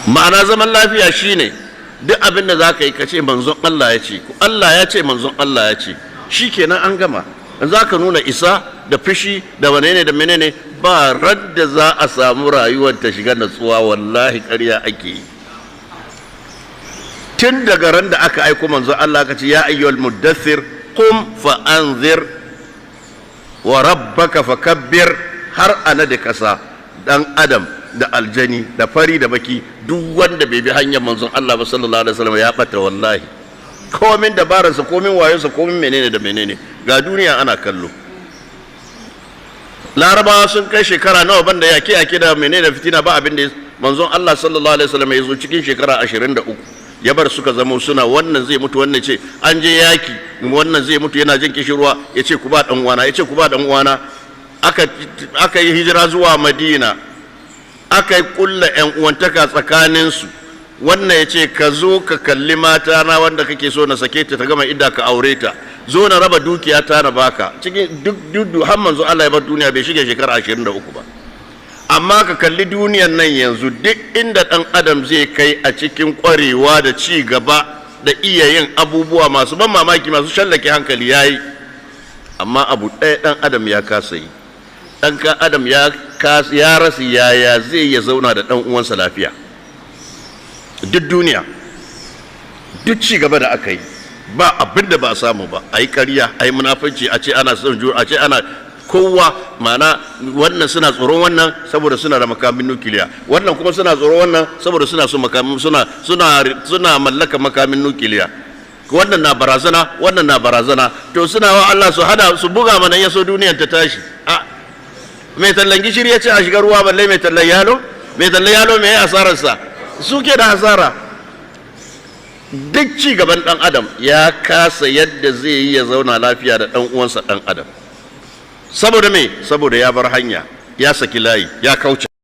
Ma'ana zaman lafiya shine duk abin da za ka yi, ka ce manzon Allah ya ce, ko Allah ya ce, manzon Allah ya ce, shikenan, an gama. Za ka nuna isa da fushi da menene da menene, ba radda za a samu rayuwar ta shiga natsuwa. Wallahi ƙarya ake yi. Tun daga ran da aka aiko manzon Allah, ka ce يا أيها المدثر قم فأنذر وربك فكبر, har ana da kasa, dan adam da aljani da fari da baki, duk wanda bai bi hanyar manzon Allah ba sallallahu alaihi wasallam ya bata wallahi, komin dabararsa, komin wayonsa, komin menene da menene. Ga duniya ana kallo, Larabawa sun kai shekara nawa banda yake yake da menene da fitina, ba abin da manzon Allah sallallahu alaihi wasallam ya zo cikin shekara 23 ya bar suka zama suna wannan zai mutu, wannan ce an je yaki, wannan zai mutu yana jin kishirwa, ya ce ku ba dan uwana, ya ce ku ba dan uwana. Aka yi hijira zuwa Madina, aka yi kulla yan uwantaka tsakaninsu. Wannan ya ce ka zo ka kalli mata na wanda kake so na sake ta, ta gama idda ka aure ta, zo na raba dukiya ta na baka. Cikin duk duk har manzo Allah ya bar duniya bai shige shekara 23 ba. Amma ka kalli duniyan nan yanzu, duk inda ɗan adam zai kai a cikin ƙwarewa da ci gaba da iya yin abubuwa masu ban mamaki, masu shallake hankali, yayi. Amma abu ɗaya ɗan adam ya kasa yi. Ɗan adam ya ya rasa yaya zai ya zauna da ɗan uwansa lafiya. Duk duniya, duk ci gaba da aka yi, ba abin da ba a samu ba. A yi ƙarya, a yi munafunci, a ce ana son juna, a ce ana kowa. Mana wannan suna tsoron wannan saboda suna da makamin nukiliya, wannan kuma suna tsoron wannan saboda suna son makamin, suna mallaka makamin nukiliya. Wannan na barazana, wannan na barazana. To suna wa Allah su hada su buga mana, ya so duniyar ta tashi. A mai tallan gishiri ya ce a shiga ruwa, balle mai tallan yalo. Mai tallan yalo mai asararsa? Suke da hasara. Duk ci gaban dan adam, ya kasa yadda zai yi ya zauna lafiya da dan uwansa dan adam. Saboda me? Saboda ya bar hanya, ya saki layi, ya kauce.